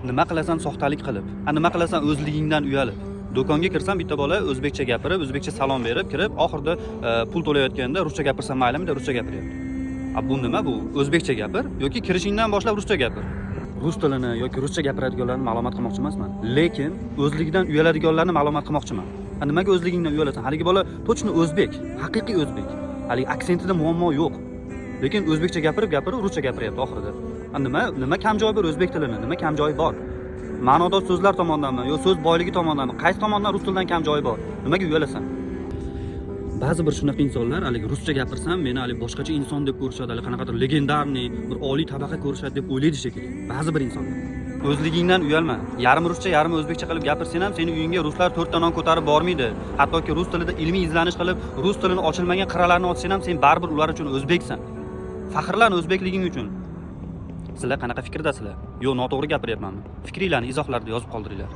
Nima qilasan soxtalik qilib? A nima qilasan o'zligingdan uyalib? Do'konga kirsam, bitta bola o'zbekcha gapirib, o'zbekcha salom berib kirib, oxirida pul to'layotganda ruscha gapirsam maylimi deb ruscha gapiryapti. A bu nima bu? O'zbekcha gapir yoki kirishingdan boshlab ruscha gapir. Rus tilini yoki ruscha gapiradiganlarni malomat qilmoqchi emasman, lekin o'zligidan uyaladiganlarni malomat qilmoqchiman. A nimaga o'zligingdan uyalasan? Haligi bola точно o'zbek, haqiqiy o'zbek. Haligi aksentida muammo yo'q. Lekin o'zbekcha gapirib, gapirib ruscha gapiryapti oxirida. A nima kam joyi bor o'zbek tilini? Nima kam joyi bor? Ma'nodor so'zlar tomondanmi yo so'z boyligi tomondanmi? Qaysi tomondan rus tilidan kam joyi bor? Nimaga uyalasan? Ba'zi bir shunaqa insonlar haligi ruscha gapirsam, meni haligi boshqacha inson deb ko'rishadi, haligi qanaqadir легендарный bir oliy tabaqa ko'rishadi deb o'ylaydi shekilli. Ba'zi bir insonlar. O'zligingdan uyalma. Yarim ruscha, yarim o'zbekcha qilib gapirsang ham, seni uyingga ruslar to'rtta non ko'tarib bormaydi. Hattoki rus tilida ilmiy izlanish qilib, rus tilini ochilmagan qirralarini ochsang ham, sen baribir ular uchun o'zbeksan. Faxrlan o'zbekliging uchun. Sizlar qanaqa fikrdasizlar? Yo, noto'g'ri gapiryapmanmi? Fikringlarni izohlarda yozib qoldiringlar.